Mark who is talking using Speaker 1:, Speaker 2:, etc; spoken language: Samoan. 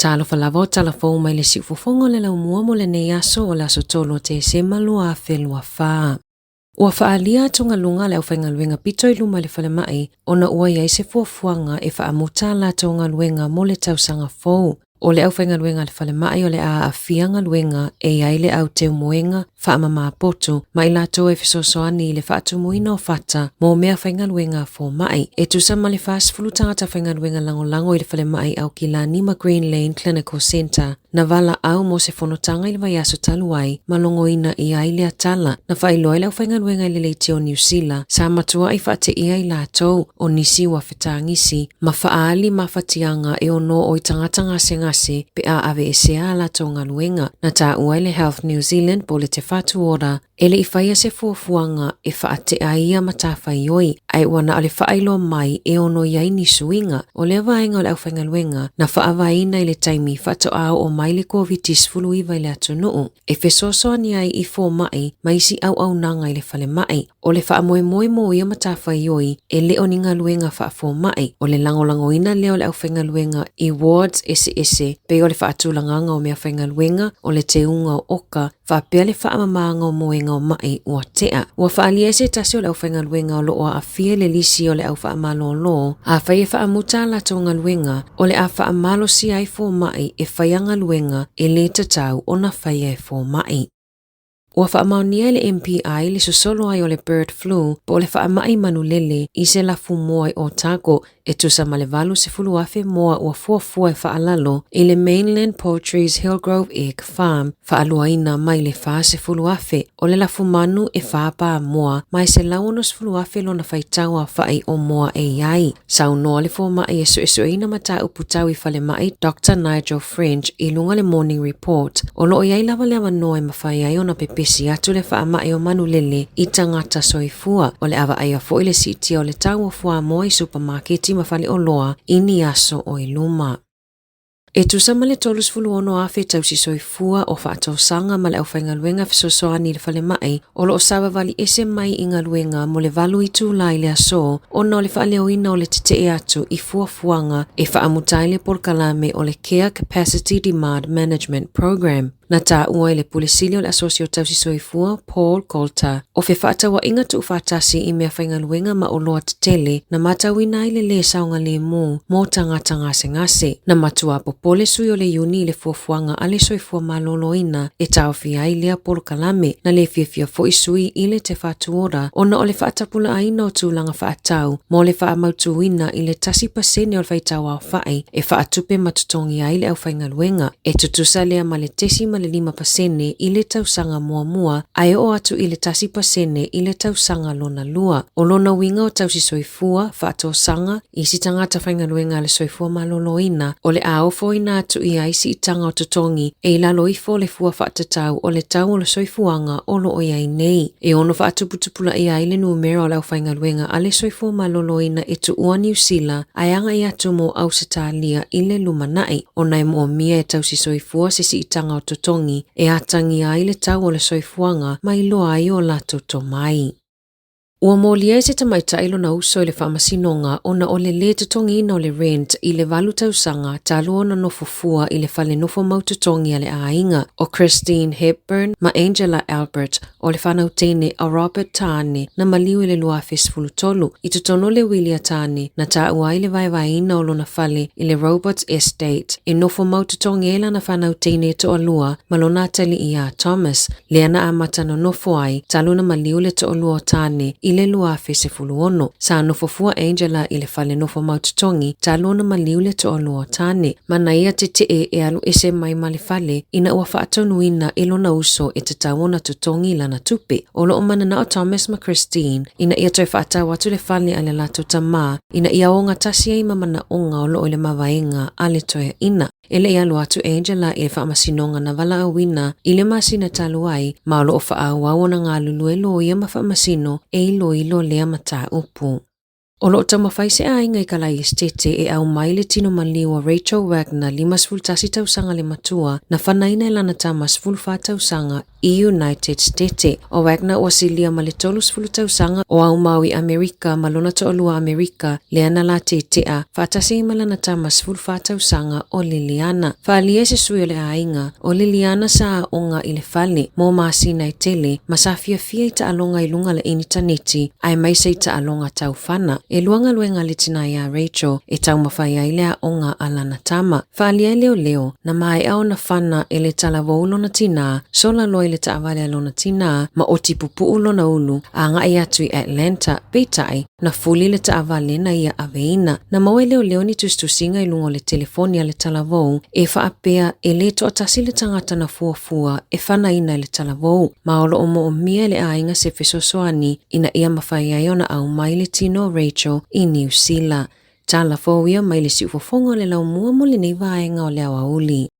Speaker 1: Talofa lava o tala fou mai le siufofoga o le laumua mo lenei aso o le aso 3 o Tesema 2024. Ua faaalia atugaluga a le aufaigaluega pito i luma i le falemai ona ua i ai se fuafuaga e faamuta a latou galuega mo le tausaga fou. O le aufaigaluega a le falemai o le a aafia galuega e i ai le au teumoega faamama poto ma i latou e fesoasoani i le faatumuina o fata mo mea faigaluega a fomai. E tusa ma le 40 tagata faigaluega lagolago i le falemai Aukilani ma Green Lane Clinical Centre na valaau mo se fonotaga i le vaiaso talu ai ma logoina i ai lea tala. Na faailoa e le aufaigaluega i le leitio Niu Sila sa matuai faateia i latou o nisi ua fetagisi ma faaali mafatiaga e ono oo i tagata gasegase pe a aveesea a latou galuega. Na taua e le Health New Zealand po o le Te Whatu Ora e le i faia se fuafuaga e faatea ai ia matafaioi, ae ua na o le faailoa mai e ono i ai ni suiga. O lea vaega o le aufaigaluega na faavaeina i le taimi faatoa oo mai le Koviti-19 i le atunuu, e fesoasoani ai i fomai ma isi auaunaga i le falemai. O le faamoemoe mo ia matafaioi e le o ni galuega faafomai, o le lagolagoina lea o le aufaigaluega i wards eseese pei o le faatulagaga o meafaigaluega, o le teuga o oka, faapea le faamamaga o moega o ma'i ua tea. Ua faaalia e se tasi o le aufaigaluega o lo o aafia i le lisi o le au faamalolo, afai e faamuta a latou galuega, o le a faamalosia ai fomai e faia galuega e lē tatau ona faia e fomai. Ua faamaonia e le MPI le sosolo ai o le bird flu po o le faamai manulele i se lafumoa i Otago e tusa ma le 80,000 moa ua fuafua e faalalo i le Mainland Poultry's Hillgrove Egg Farm, faaluaina mai le 40,000 o le lafumanu e fa pa moa ma e 160,000 lona faitau aofai o moa e i ai. Saunoa le fomai e suesueina mataupu tau i falemai Doctor Nigel French i luga le Morning Report, o lo o i ai lava le avanoa e mafai ai ona pepesi atu le faamai o manulele i tagata soifua. O le a vaaia foi le siitia o le tau o fuamoa i supamaketi ma faleoloa i ni aso o i luma. E tusa ma le 36,000 tausi soifua o faatausaga ma le aufaigaluega fesoasoani i le falemai o lo o savavali ese mai i galuega mo le valu itula i le aso ona o le faaleoina o le tetee atu i fuafuaga e faamuta ai le polokalame o le Care Capacity Demand Management Programme. Na taua e le Pule Sili o le Asosi o Tausi Soifua, Paul Coulter, o fefaatauaiga tuufaatasi i meafaigaluega ma oloa tetele na matauina ai le lē saogalemu mo tagata gasegase. Na matua popole sui o le Iuni i le fuafuaga a le Soifua Maloloina e taofia ai lea polokalame. Na le fiafia foi sui i le Te Whatu Ora ona o le faatapulaaina o tulaga faatatau mo le faamautuina i le 1% o le faitau aofai e faatupe ma totogi ai le aufaigaluega. E tutusa lea ma le 0.5% i le tausaga muamua ae oo atu i le 1% i le tausaga lona lua. O lona uiga o tausi soifua, faatosaga, isi tagata faigaluega a le soifua maloloina, o le a ofoina atu i ai siitaga o totogi e i lalo ifo o le fua faatatau o le tau o le soifuaga o lo o i ai nei. E ono faatuputupulaia ai le numera o le aufaigaluega a le soifua maloloina e tuua Niu Sila ae agai atu mo Ausetalia i le lumanai, ona e moomia e tausi soifua se siitaga o totogi e atagia ai le tau o le soifuaga ma iloa ai o latou tomai. Ua molia e se tamaitai lona uso i le faamasinoga ona o le lē totogiina o le rent i le valu tausaga talu ona nofo fua i le fale nofo mau totogi a le aiga o Christine Hepburn ma Angela Albert o le fanau teine a Robert Tane na maliu i le 2013 i totonu o le uili a Tane na taua ai le vaevaeina o lona fale i le Robots Estate e nofo mau totogi ai lana fanau teine e toalua ma lona atalii iā Thomas lea na amata nonofo ai talu na maliu le toalua o Tane i le 2016. Sa nofo fua Angela i le fale nofo mau totogi talu ona maliu le toalua o Tane ma na ia tetee e alu ese mai ma le fale ina ua faatonuina e lona uso e tatau ona totogi lana tupe. O lo o mananao Thomas ma Christine ina ia toe faatau atu le fale a le latou tamā ina ia ogatasi ai ma manaoga o lo o i le mavaega a le toeaina. E le i alu atu Angela i le faamasinoga na valaauina i le masina talu ai, ma o lo o faaauau ona galulue loia ma faamasino e iloilo lea mataupu. O lo o taumafai se aiga i Kalai Esetete e aumai le tino maliu o Rachel Wagner, 51 tausaga le matua, na fanaina e lana tama 14 tausaga i United States. O Wagner ua silia ma le 30 tausaga o aumau i Amerika ma lona toalua Amerika lea na la tetea faatasi ai ma lana tama 14 tausaga o Liliana. Faaalia e se sui o le aiga, o Liliana sa aoga i le fale mo masina e tele ma sa fiafia i taaloga i luga o le initaneti aemaise i taaloga tau fana. E lua galuega a le tina ia Rachel e taumafai ai le aoga a lana tama. Faaalia e leoleo, na maea ona fana e le talavou lona tina, sola loa i le taavale a lona tina ma oti pupuu lona ulu a agai atu i Atlanta, peitai, na fuli le taavale na ia aveina. Na maua e leoleo ni tusitusiga i luga o le telefoni a le talavou e faapea e le toatasi le tagata na fuafua e fanaina e le talavou, ma o lo o moomia e le aiga se fesoasoani ina ia mafai ai ona aumai le tino o Rachel i Niu Sila. Tala fou ia mai le siufofoga o le laumua mo lenei vaega o le aoauli.